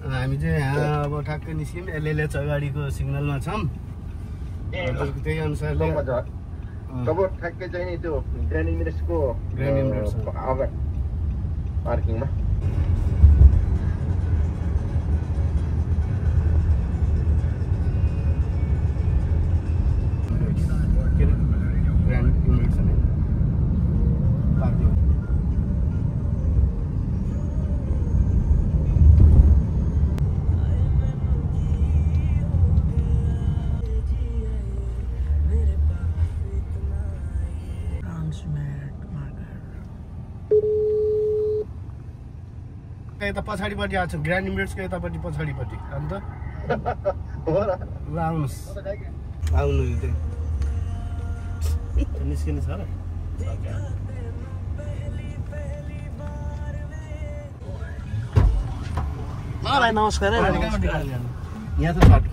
हामी चाहिँ यहाँ अब ठ्याक्कै निस्क्यौँ एलएलएच अगाडिको सिग्नलमा छौँ त्यही अनुसारले तब ठ्याक्कै चाहिँ नि त्यो ग्रान्ड इमिरेट्सको अगाडि पार्किङमा यता पछाडिपट्टि आएको छ ग्रान्ड इमिरेट्सको यतापट्टि पछाडिपट्टि अन्त ल आउनुहोस् आउनु निस्किने छ र भाइ नमस्कार यहाँ त बाटो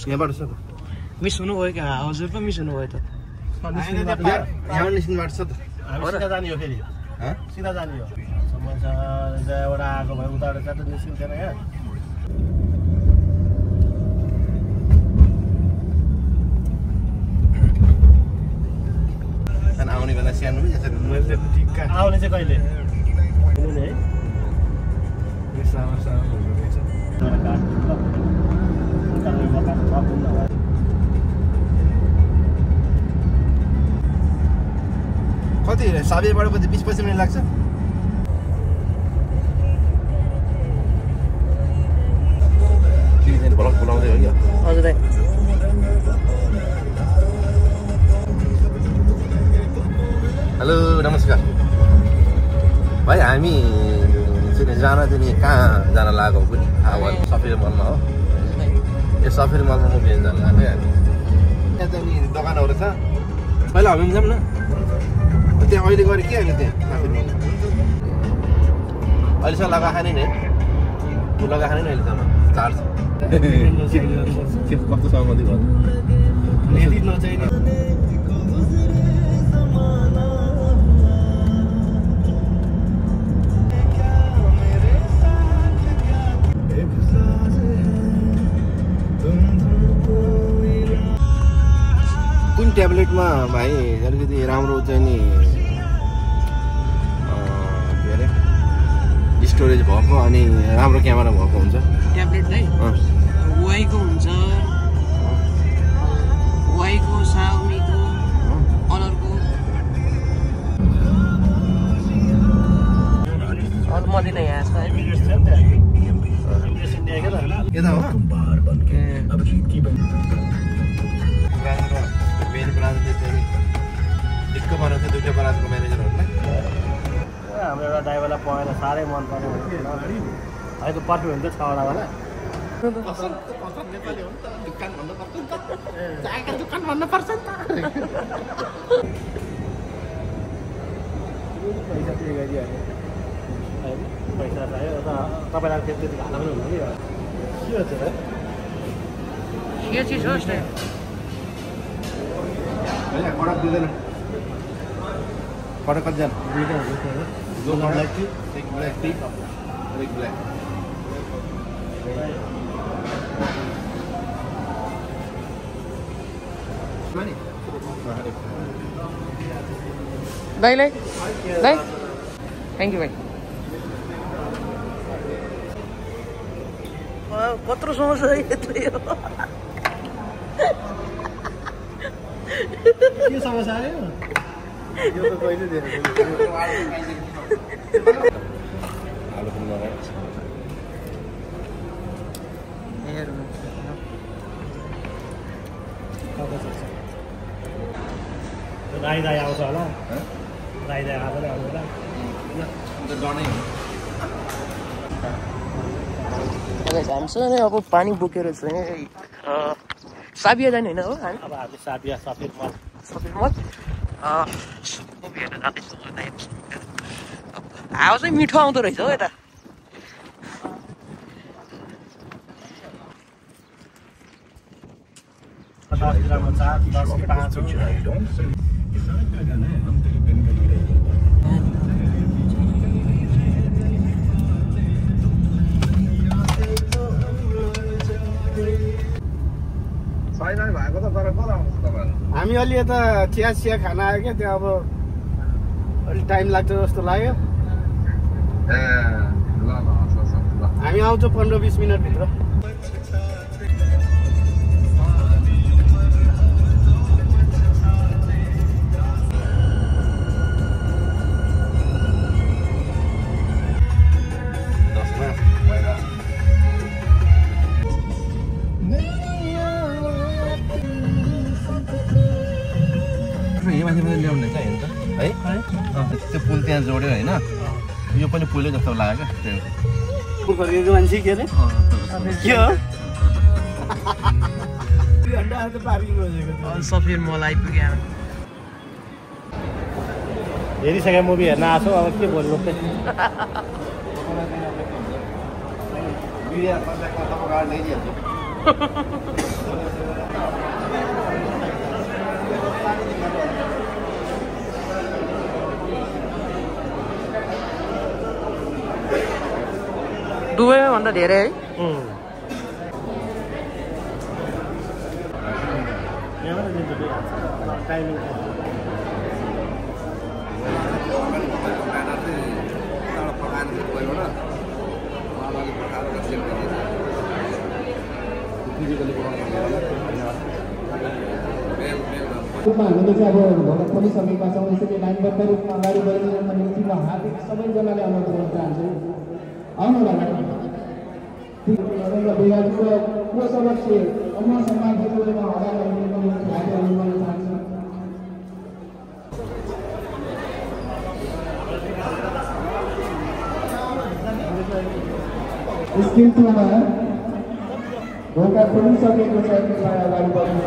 यहाँबाट छ त मिस हुनुभयो क्या हजुर पो मिस हुनुभयो त यहाँ निस्किने बाटो छ त सिधा जाने हो फेरि सिधा जाने हो एउटा आएको भए उताबाट च्याट निस्किन्थेन यहाँ आउने बेला स्याहार्नु मैले टिक्का आउने चाहिँ कहिले है कति साबेबाट 20-25 मिनट लाग्छ भ्लग बोलाउँदै हो क्या हजुर दाइ हेलो नमस्कार भाइ हामी चाहिँ जान चाहिँ कहाँ जान लागेको पनि थाहा सफेर मलमा हो यो सफेर मलमा म बिहान जान लाग्यो हामी यहाँ चाहिँ नि दोकानहरू छ पहिला हामी पनि जाऊँ न त्यहाँ अहिले गरेँ के होइन त्यहाँ सफेर मलमा अहिलेसम्म लगाएको खाने नि त्यो लगाएको खाने नि अहिलेसम्म चार्ज कस्तो सहमति भयो कुन ट्याब्लेटमा भाइ अलिकति राम्रो चाहिँ नि के अरे स्टोरेज भएको अनि राम्रो क्यामेरा भएको हुन्छ ट्याब्लेट है वाईको हुन्छ वाईको साउमीको अनरको अरू मदिना यहाँ छ यता हो मेन ब्रान्चले चाहिँ डिस्क बनाउँछ दुईवटा ब्रान्चको म्यानेजरहरूलाई हाम्रो एउटा ड्राइभरलाई पाएर साह्रै मन पर्यो है त पट्टु हुन्छ 6वटा वाला दुकान भन्नुपर्छ नि त पैसा पे गरिहाल्यो पैसा चाहियो तपाईँलाई त्यति हाल्नु पनि हुँदैन के हो त के चिज हो कडक दिँदैन कडक कतिजना दुईवटा हुन्छ दो ब्ल्याक टी एक ब्ल्याक टी एक ब्ल्याक दाइलाई दाइ थ्याङ्क यू भाइ कत्रो समस्या यत्रै हो के समस्या आयो यो त कहिले दिएर आलु पनि लगाएको राई दाई आउँछ होला राई दाई आएर आउँछ होला हामीसँग अब पानी बोकेर चाहिँ साबिया जाने होइन हो अब हामी साबिया सफेद मल हावा चाहिँ मिठो आउँदो रहेछ हो यता हामी अलि यता चिया खाना आयो क्या त्यो अब अलि टाइम लाग्छ जस्तो लाग्यो हामी आउँछौँ 15-20 मिनटभित्र त्यो पुल त्यहाँ जोड्यो होइन यो पनि पुलै जस्तो लाग्यो क्या फर्केको मान्छे के अरे के हो सफिर मल आइपुग्यो हेरिसक्यो मुभी हेर्न आएको अब के बोल्नु दुबईमा भन्दा धेरै है हामीले चाहिँ अब भोट पनि सकेका छौँ यसरी लाइनबद्ध रूपमा अगाडि बढिदिनको निम्ति म हार्दिक सबैजनाले अनुरोध गर्न चाहन्छु आउनु होला विभागको को समक्ष अन्य समाजमा अगाडि बढिदिनको निम्ति हामी अनुरोध गर्न चाहन्छु स्किल 2 मा ढोका खोलिसकेको छ त्यसलाई अगाडि बढ्नु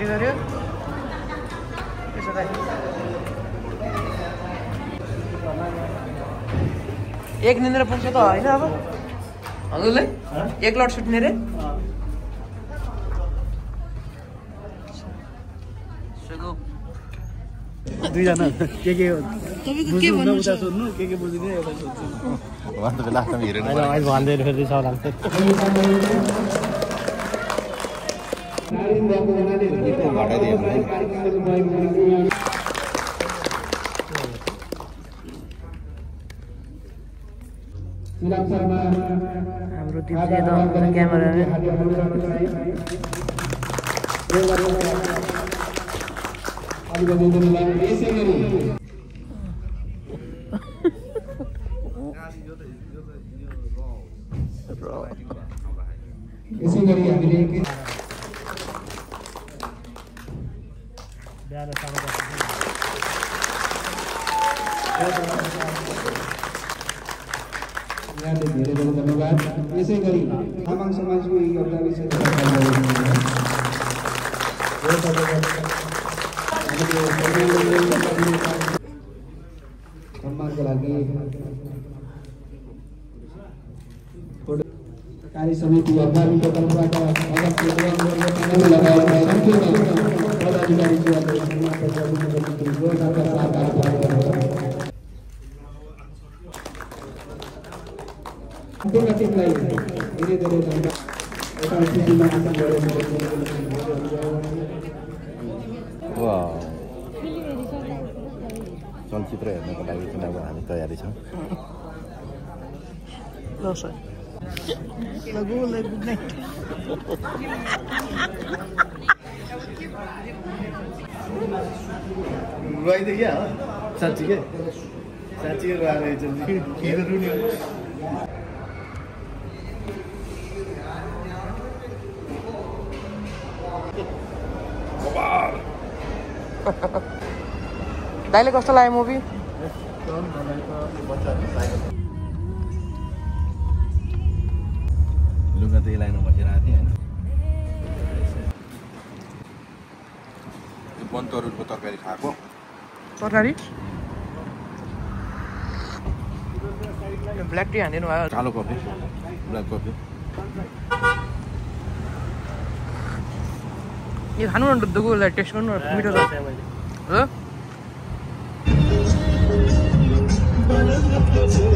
गर्यो एक निन्द्रा पुग्छ त होइन अब हजुरलाई एक लट सुत्ने रे दुईजना के सोध्नु के बुझिदिने एउटा सोध्छु भन्दैन फेरि रिसाउ लाग्छ हाम्रो दिप्से त क्यामेरा यसै गरी हामीले धेरै धेरै धन्यवाद यसै गरी तामाङ समाजको एउटा विषय सम्मानको लागि कार्य समिति अगाडिको तर्फबाट अध्यक्ष टिमलाई धेरै धेरै चलचित्र हेर्नको लागि चाहिँ अब हामी तयारी छौँ रुवाइदियो क्या साँच्चीकै रुवाएर रुने दाइले कस्तो लाग्यो मुभी लुगा त लाइनमा बसिरहेको थिएँ होइन बनतरुलको तरकारी खाएको तरकारी ब्ल्याक टी हानिदिनु भयो कालो कफी ब्ल्याक कफी यो खानु न दुगुलाई टेस्ट गर्नु मिठो छ हातको